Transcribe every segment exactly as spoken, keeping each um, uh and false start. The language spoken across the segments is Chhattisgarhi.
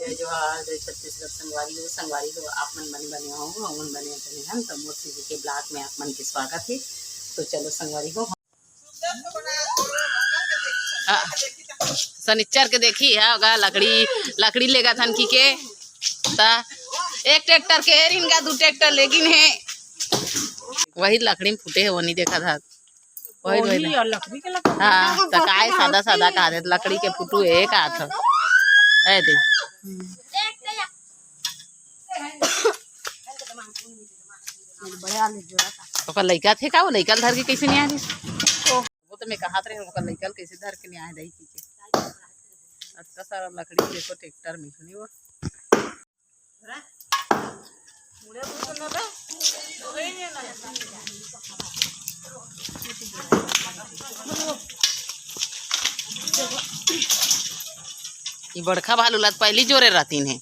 जय जोहार, जय छत्तीसगढ़ संगवारी हो। संगवारी हो, आप मन बने बने हो, हमन बने बने हन। त मोर सीजी के ब्लॉग में आप मन के स्वागत हे। तो चलो संगवारी हो, हाँ, सनिच्चर के देखी है, ओगा लकड़ी, लकड़ी लेगा थन की के, ता एक ट्रैक्टर के एरिन का दू ट्रैक्टर लेगिन है। वही लकड़ी में फूटे है, वो नहीं देखा था। वही, वही वही ना। और लकड़ी के लकड़ी। हाँ, त काय सादा सादा का दे, लकड़ी के फुटू है का था। ए दे। बड़े आलू जोड़ा था। ओकर लइका थे का, वो लइका ल धर के कैसे नहीं आ रही? वो तो मैं कहात रहे, ओकर लइका ल कैसे धर के नहीं आए दाई की के। अतना सारा लकड़ी देखो ट्रैक्टर में, नहीं वो। ई बड़का भालू ला त पहली जोरे रहतीन हे।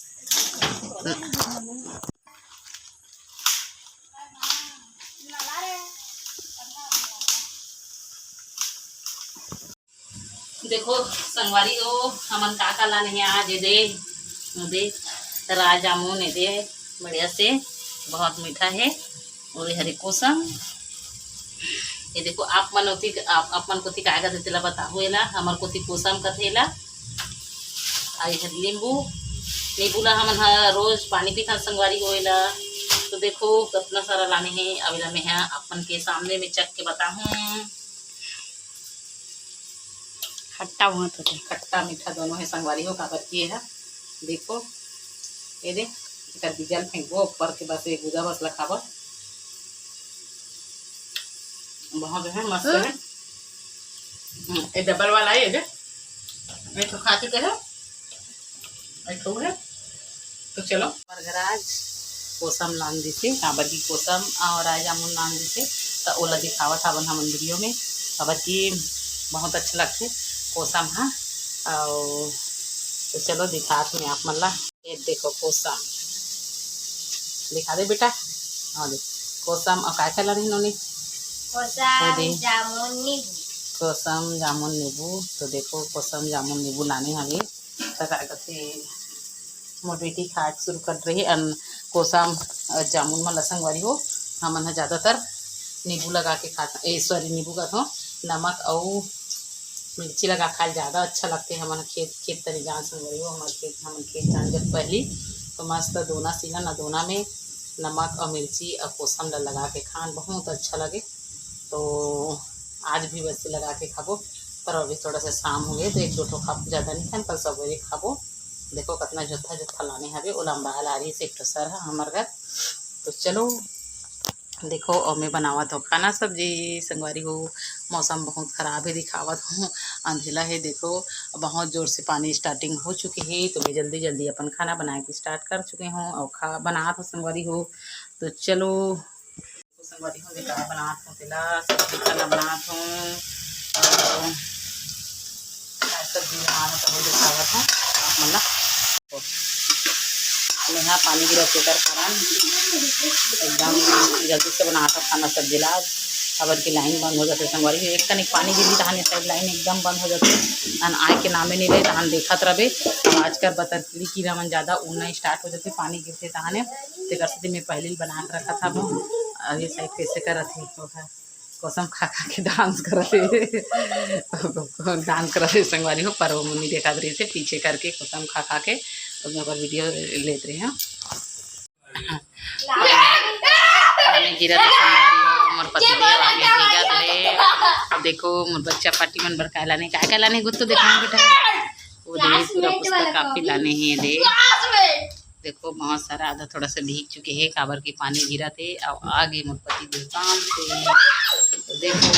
देखो संगवारी हो, हमन का का लाने हे आज। ये दे, ये दे, राय जामुन, ये दे, बढ़िया से, बहुत मीठा है। और ये हरे कोसम, ये देखो, आप मन ओती, आप, आप मन कोती काय कथे तेला बताहू, एला हमर कोती कोसम कथे एला। आ ये हरे नींबू, नींबू ला हमन ह रोज पानी पीथन संगवारी हो एला। तो देखो कतना सारा लाने हे, अब एला मैं ह आप मन के सामने में चख के बताहूँ। खट्टा बहुत होथे। खट्टा मीठा दोनों हे संगवारी हो, काबर कि ये ह देखो, ये दे, एकर बीजा ल फेंकबो ऊपर के, बस ये गुदा बस ल खाबो। बहुत है, मस्त है। हम्म, ये डबल वाला है, ये दे, ये तो खा चुके हैं। अइठो है। तो चलो, हमर घर आज कोसम लान दिसे, काबर की कोसम और राय जामुन लान दिसे, त ओला दिखावत हावन हमन वीडियो में, काबर की बहुत अच्छा लगथे कोसम हा। और तो चलो दिखात में आप मन ला, ये देखो कोसम, दिखा दे बेटा, हाँ दे कोसम। और काय काय लाने नोनी? कोसम, ये दे। जामुन, नींबू। कोसम, जामुन, नींबू। तो देखो कोसम, जामुन, नींबू लाने हवे। त का कथे, मोर बेटी खाए के शुरू कर रही अन कोसम, अ, जामुन मन ल संगवारी हो, हमन ह ज्यादातर नींबू लगा के खात, ए, सॉरी, नींबू कहत हों, नमक अउ मिर्ची लगा खाए ल ज्यादा अच्छा लगथे। हमन ह खेत, खेत तरी जान संगवारी हो, हमर खेत, हमन खेत जान जब पहली तो मस्त दोना सीलन, अ दोना में नमक अउ मिर्ची अउ कोसम ल लगा के खान बहुत अच्छा लगे। तो आज भी वैसे लगा के खाबो, पर अभी थोड़ा सा शाम हो गए तो एक दो ठो खाबो, ज्यादा नहीं खान, कल सवेरे खाबो। देखो कितना जोत्था जोत्था लाने हवे, ओला अंबाल आ रही से एक ठो सर है हमर घर। तो चलो देखो, और मैं बनावत हूँ खाना सब्जी संगवारी हो। मौसम बहुत खराब है, दिखावत हूँ अंधेला है। देखो बहुत जोर से पानी starting हो चुके है, तो मैं जल्दी जल्दी अपन खाना बनाए के start कर चुके हूँ और खा बनात हूँ संगवारी हो। तो चलो संगवारी हो, मैं का बनात हूँ, तेला सब्जी खाना बनात हूँ। और का सब्जी बनात हूँ, तभो दिखावत हूँ आप मन ला। मेहा पानी गिरत तेकर कारण एकदम जल्दी से बनात हूँ खाना सब्जी ला, काबर की लाइन बंद हो जाथे संगवारी। एक कनिक पानी गिरही तहाने साइड लाइन एकदम बंद हो जाथे, अन आए के नामे नहीं ले, तहान देखत रहे। अब आजकल बतर कीड़ी कीड़ा मन ज्यादा उड़ना start हो जाथे, पानी गिरथे तहाने, तेकर सेती मैं पहले ही बना के रखत हवं। अब ये साइड कैसे करत हे, ओहा कसम खा खा के डांस करत हे। डांस करत हे संगवारी हो, पर वो मुन्नी देखत रही से पीछे करके कसम खा खा के, तो मैं ओकर वीडियो लेत रहे हूँ। पानी गिरत हे संगवारी हो, मोर पति देव आगे भीगत हे। अब देखो मोर बच्चा पार्टी मन बर काय लाने, काय काय लाने गुत्तो देखा बेटा। वो दे पूरा पुस्तक कापी लाने हे दे। देखो बहुत सारा आधा थोड़ा सा भीग चुके हे, काबर की पानी गिरत हे। अब आगे मोर पति देव काम से, तो देखो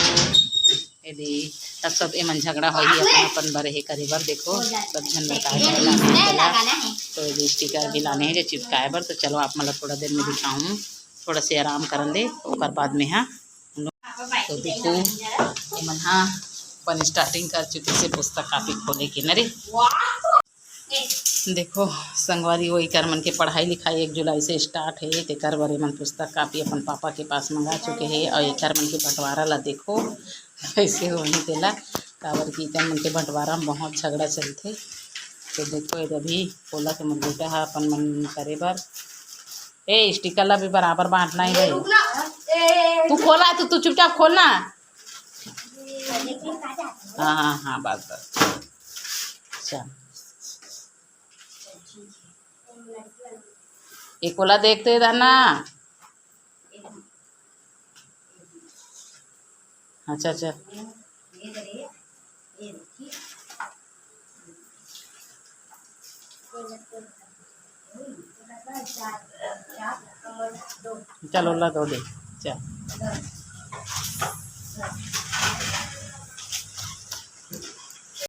ये दे, तब सब एमन झगड़ा होही अपन अपन बर हे करे बर। देखो सब झन बताए बर लाने हे तेला। तो ये दे स्टिकर भी लाने हे जो चिपकाए बर। तो चलो आप मन ला थोड़ा देर में दिखाऊँ, थोड़ा से आराम करन दे, ओकर बाद में हा। तो देखो एमन हा अपन starting कर चुके से पुस्तक कापी खोले के न रे। देखो संगवारी हो, एकर मन के पढ़ाई लिखाई एक जुलाई से start हे, तेकर बर एमन पुस्तक कापी अपन पापा के पास मंगा चुके हे। और एकर मन के बंटवारा ला देखो कैसे होही तेला, काबर कि एकर मन के बंटवारा में बहुत झगड़ा चलथे। तो देखो, ये अभी खोला के मोर बेटा ह अपन मन करे बर। ए, स्टिकर ला भी बराबर बांटना है भाई। रुक ना। ए, तू खोला, तू, तू चुपचाप खोलना। हाँ, हाँ, हाँ, बस, बस। अच्छा, एक ओला देखते इधर ना। अच्छा, अच्छा। चलो, ला दो दे। चल।